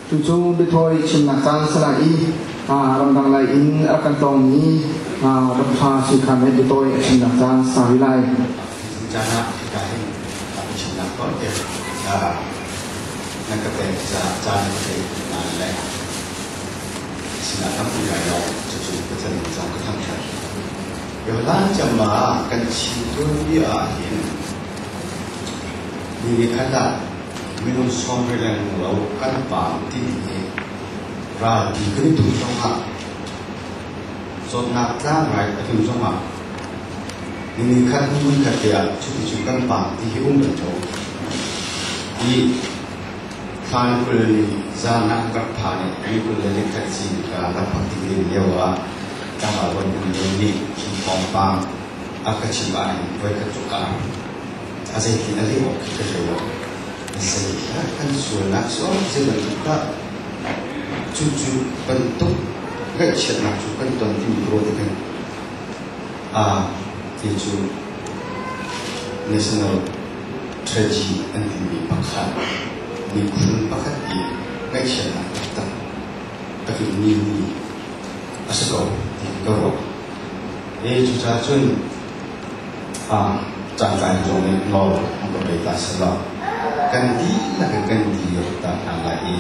Cucu biathawi chimnak caan a si lai i ramdang lei in a rak kan tlawngmi Dr. Sui Kham nih biatawi a chimnak caan a sau rih lai. Caan ah hika hin a chimnak tawnte na ka pek caah caan na ka pek na le sinah tampi lai lo cucu Pathian zong ka thangṭhat. Yohlan cama kan chim tuanbia ah hin ni ni khat ah minung sawm lengmang lo kan paam timi hi ralpi kan i tum zongah zawtnak tlangrai a tlun zongah ni khat hmun khat te ah cuticun kan paam ti hi um bal lo. Hi thlan 20 ni zan ah rak phan i ni 21 zingka rak ti ding lio ah tlangval von um lio nih khi thawngpang a ka chim ahhin voikhat cu ka a zeitin a leh awk khi ka thei lo. Zeihlah kan sualnak cu zei bantuk dah cucu bantuk ngaihchiatnak cu kan ton timi ruah tikhin ti cu national tragedy an timi pakhat miphun pakhat i ngaihchiatnak taktak a tlunmi ni a si ko ti ka ruah. Cucaah cun cangtlai zong nih nawl an ka pe ta selaw kan dihlak in kan dir ta hna lai i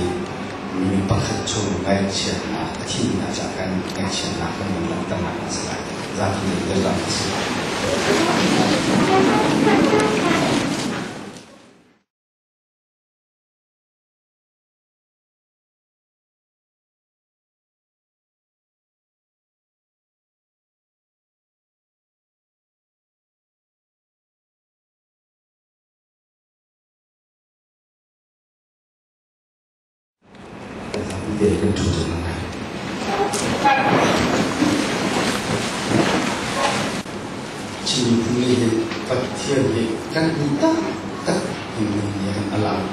mi pakhat chung ngaihchiatnak a thihnak caah kan ngaihchiatnak kan van langhternak a si lai. Zapi nih dirkamh a si lai. Kan ṭhu cang lai. Chin miphun nih hin Pathian nih kan duh taktak timi nih hin a lang.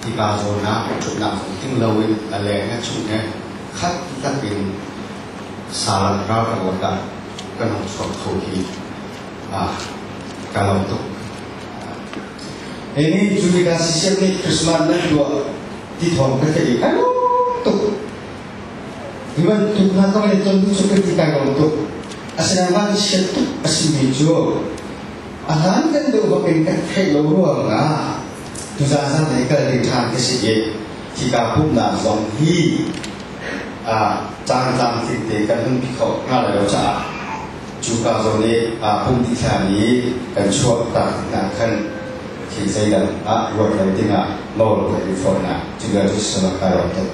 Tiva zawn ah ṭhutnak zong ting loin a leng a chung he khat lakin salam ralkap lakah kan hung chuak kho hi ka lawm tuk. Ini Julika sisiam nih Christmas nan tuah ti thawng ka theih i ka lawm tuk. Hi bantuk hna ka van i ton cu ka ti kai lawm tuk. Asinain van chiat tuk a simi cu a hlan kan deuh bak in kan theih lo ruangah tuzaan zan lei kal ding ṭhan ka si i hika pumhnak zong hi caan tlamtling te kan hun pi kho hnga lai lo caah cuka zawn i pum dih hlan i kan chuak tak tikah khan khi zeidang ah ruat lo dingah nawl ka in fawn hna. Cu bia cu samak kai lawm tuk.